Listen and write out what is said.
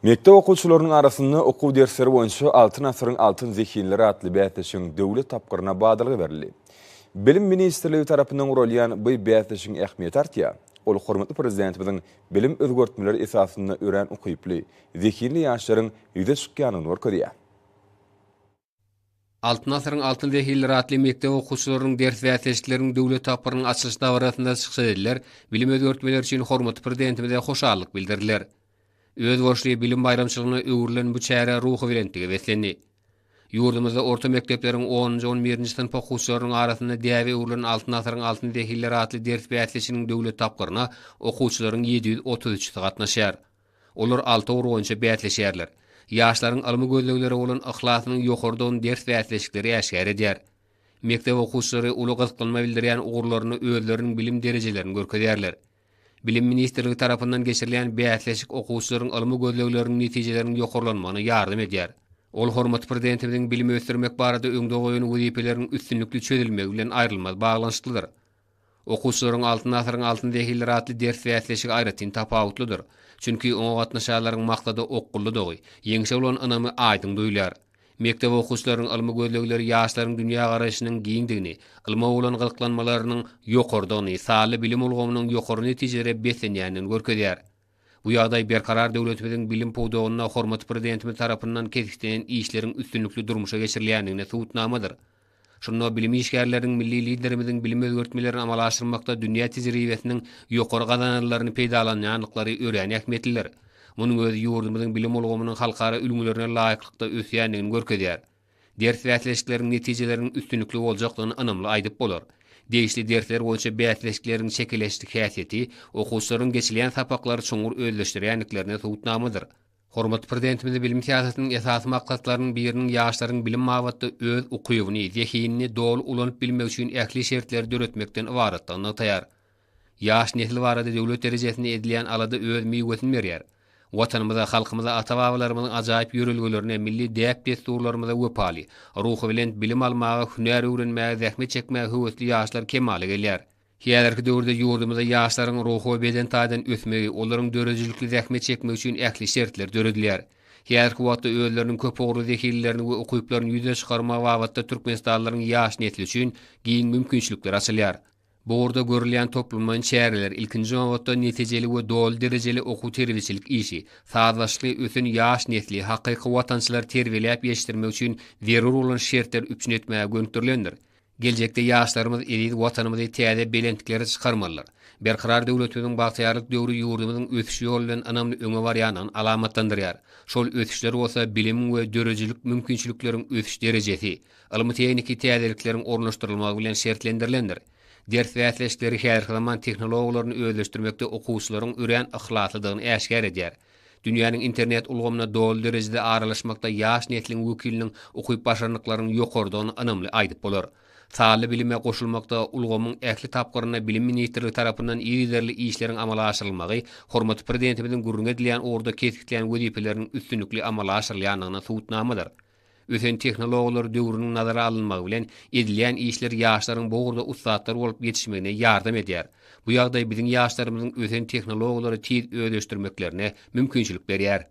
Mekdep okuwçylarynyň arasynda okuw dersleri boýunça Altyn asyryň altyn zehinleri atly bäsleşigiň döwlet tapgyryna badalga berildi. Bilim ministrligi tarapyndan guralýan bu bäsleşigiň ähmiýeti artýar. Ol hormatly Prezidentimiziň bilim özgertmeleri esasynda örän ukyply, zehinli ýaşlaryň ýüze çykýandygyny görkezýär. Altyn asyryň altyn zehinleri atly mekdep okuwçylarynyň ders bäsleşikleriniň döwlet tapgyrynyň açylyş dabarasynda çykyş edenler bilim özgertmeleri üçin hormatly Prezidentimize hoşallyk bildirdiler. Özboluşly bilim baýramçylygyna öwrülen bu çäre ruhubelentlige beslendi. Ýurdumyzda orta mekdepleriň onunjy-on birinji synp okuwçylarynyň arasynda däbe öwrülen Altyn asyryň altyn zehinleri atly ders bäsleşiginiň döwlet tapgyryna okuwçylaryň 733-si gatnaşýar. Olar alty ugur boýunça bäsleşýärler. Ýaşlaryň ylmy gözleglere bolan yhlasynyň ýokarydygyny ders bäsleşikleri äşgär edýär. Mekdep okuwçylary uly gyzyklanma bildirýän ugurlarynda özleriniň bilim derejelerini görkezýärler. Bilim ministrligi tarapyndan geçirilýän bäsleşik okuwçylaryň ylmy gözlegleriniň netijeleriniň ýokarlanmagyna ýardam edýär. Ol hormatly Prezidentimiziň bilimi ösdürmek barada öňde goýan wezipeleriniň üstünlikli çözülmegi bilen aýrylmaz baglanyşyklydyr. Okuwçylaryň Altyn asyryň altyn zehinleri atly ders bäsleşigi aýratyn tapawutlydyr. Çünki oňa gatnaşýanlaryň maksada okgunlydygy, ýeňşe bolan ynamy aýdyň duýulýar. Mekdep okuwçylarynyň ylmy gözlegleri ýaşlaryň dünýägaraýşynyň giňdigini, ylma bolan gyzyklanmalarynyň ýokarydygyny, sanly bilim ulgamynyň ýokary netijelere beslenýändigini görkezýär. Bu ýagdaý Berkarar döwletimiziň bilim pudagynda hormatly Prezidentimiz tarapyndan kesgitlenen işleriň üstünlikli durmuşa geçirilýändigine subutnamadyr. Şunda bilim işgärleriniň milli Liderimiziň bilim özgertmelerini amala aşyrmakda dünýä tejribesiniň ýokary gazananlaryny peýdalanýandyklary örän ähmiýetlidir. Munuň özi ýurdumyzyň bilim ulgamynyň halkara ülňülerine laýyklykda ösýändigini görkezýär. Ders bäsleşikleriniň netijeleriniň üstünlikli boljakdygyny ynamly aýdyp bolar. Degişli dersler boýunça bäsleşikleriň çekeleşikli häsiýeti okuwçylaryň geçilýän sapaklary çuňňur özleşdirýändiklerine subutnamadyr. Hormatly Prezidentimiz bilim syýasatynyň esasy maksatlarynyň biriniň ýaşlaryň bilim babatda öz ukybyny, zehinini doly ulanyp bilmegi üçin ähli şertleri döretmekden ybaratdygyny nygtaýar. Ýaş nesil barada döwlet derejesinde edilýän alada öz miwesini berýär. Watanymyza, halkymyza, ata-babalarymyzyň ajaýyp ýörelgelerine, milli däp-dessurlarymyza wepaly, ruhubelent bilim almaga, hünär öwrenmäge, zähmet çekmäge höwesli ýaşlar kemala gelýär. Häzirki döwürde ýurdumyzda ýaşlaryň ruhy we beden taýdan ösmegi, olaryň döredijilikli zähmet çekmegi üçin ähli şertler döredilýär. Häzirki wagtda özleriniň köpugurly zehinlerini we ukyplaryny ýüze çykarmak babatda türkmenistanlylaryň ýaş nesli üçin giň mümkinçilikler açylýar. Bu ugurda görülýän toplumlaýyn çäreler, ilkinji nobatda, netijeli we doly derejeli okuw-terbiýeçilik işi, sazlaşykly ösen ýaş nesli, hakyky watançylary terbiýeläp ýetişdirmek üçin zerur bolan şertleri üpjün etmäge gönükdirilendir. Geljekde ýaşlarymyz eziz Watanymyzy täze belentliklere çykarmalydyr. Berkarar döwletimiziň bagtyýarlyk döwri ýurdumyzyň ösüş ýoly bilen ynamly öňe barýandygyny alamatlandyrýar. Şol ösüşler bolsa bilimiň we döredijilik mümkinçilikleriň ösüş derejesi, ylmy-tehniki täzelikleriň ornaşdyrylmagy bilen şertlendirilendir. Ders bäsleşikleri häzirki zaman tehnologiýalaryny özleşdirmekde okuwçylaryň örän yhlaslydygyny äşgär edýär. Dünýäniň internet ulgamyna doly derejede aralaşmakda ýaş nesliň wekiliniň ukyp-başarnyklarynyň ýokarydygyny ynamly aýdyp bolar. Sanly bilime goşulmakda ulgamyň ähli tapgyrynda Bilim ministrligi tarapyndan yzygiderli işleriň amala aşyrylmagy hormatly Prezidentimiziň gürrüňi edilýän ugurda kesgitlän wezipeleriniň üstünlikli amala aşyrylýandygyna subutnamadyr. Ösen tehnologiýalar döwrüniň nazara alynmagy bilen edilýän işler ýaşlaryň bu ugurda ussatlar bolup ýetişmegine ýardam edýär. Bu ýagdaý biziň ýaşlarymyzyň ösen tehnologiýalary tiz özleşdirmeklerine mümkinçilik berýär.